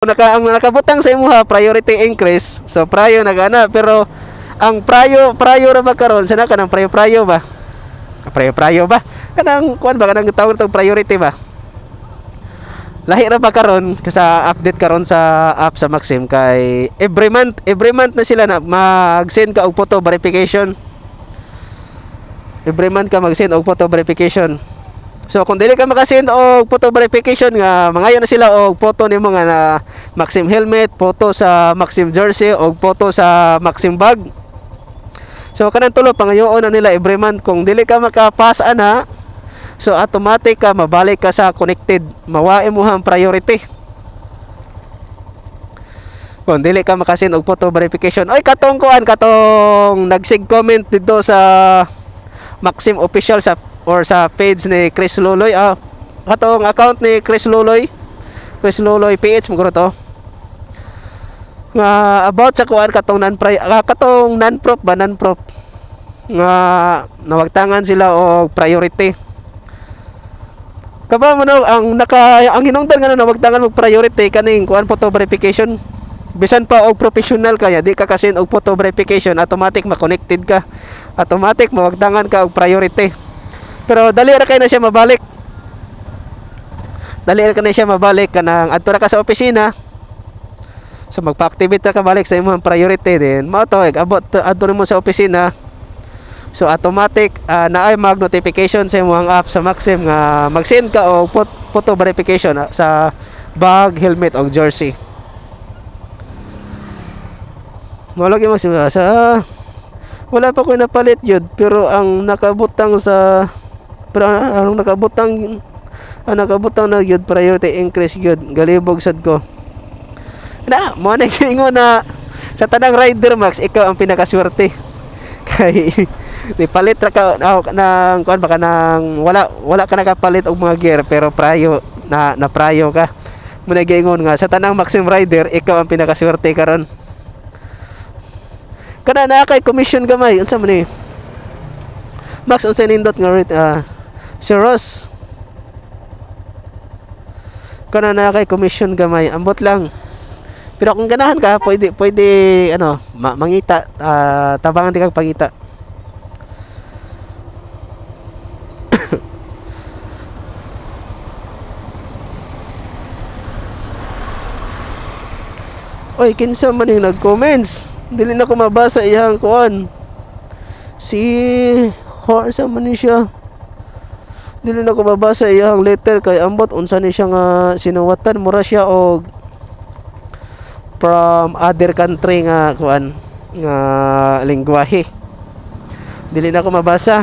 Naka ang nakabutang sa imuha priority increase, so prayo na gana, pero ang prayo prayo ra ba karon sana kanang prayo prayo ba? Prayo prayo ba? Kanang kuan ba, kanang tawag tong priority ba? Lahi ra ba karon sa update karon sa app sa Maxim kay every month na sila na mag-send ka og photo verification. Every month ka mag-send og photo verification. So kung dili ka makasend og photo verification nga mangayo na sila og photo nimo nga na Maxim helmet, photo sa Maxim jersey og photo sa Maxim bag. So kanang tulo pangayoon na nila every month. Kung dili ka makapass ana, so automatic ka mabalik ka sa connected, mawa imong priority. Kung dili ka makasend og photo verification. Oy, katong kuan, katong nagsig comment dito sa Maxim official sa or sa page ni Chris Loloy, katong account ni Chris Loloy, Chris Loloy PH mo to nga about sa kuan, katong non katong non-prop ba, non-prop nga nawagtangan sila og priority. Kaba mo no, ang naka ang hinungdan nga nawagtangan og priority kaning kuan, photo verification. Bisan pa og professional kaya di ka kasin og photo verification, automatic ma-connected ka, automatic mawagtangan ka og priority. Pero dali ra kay na siya mabalik. Dali ra kay na siya mabalik kanang adto ra ka sa opisina. So magpa-activate ra ka balik sa imong priority din. Mao to, abot adto nimo sa opisina. So automatic naay mag notification sa imong app sa Maxim nga mag-send ka og photo verification sa bag, helmet og jersey. Mo lagi mo sa wala pa ko napalit yun, pero ang nakabutang sa pero ang nakabutang, ang nakabutang na gyud priority increase gyud, galibog sad ko na mo na ingon na sa tanang rider Max, ikaw ang pinakaswerte kay ni palit ra ka nang kuan baka nang wala wala ka nakapalit og mga gear, pero prayo na na prayo ka. Mo na giingon nga sa tanang Maxim rider, ikaw ang pinakaswerte karon. Kana naa kay commission gamay, unsa man ni Max, unsa nindot nga rate, si Ross, kana naa kay commission gamay, ambot lang. Pero kung ganahan ka, pwede pwede ano, mangita, tabangan di kag pangita. Oy, kinsa man yung nag-comments? Dili na ko mabasa iyang kuan. Si sa man ni siya. Dili na ko mabasa iyang letter kay ambot unsa ni siya nga sinuwatan, mura siya og from other country nga kuan nga lengguwahe. Dili na ko mabasa.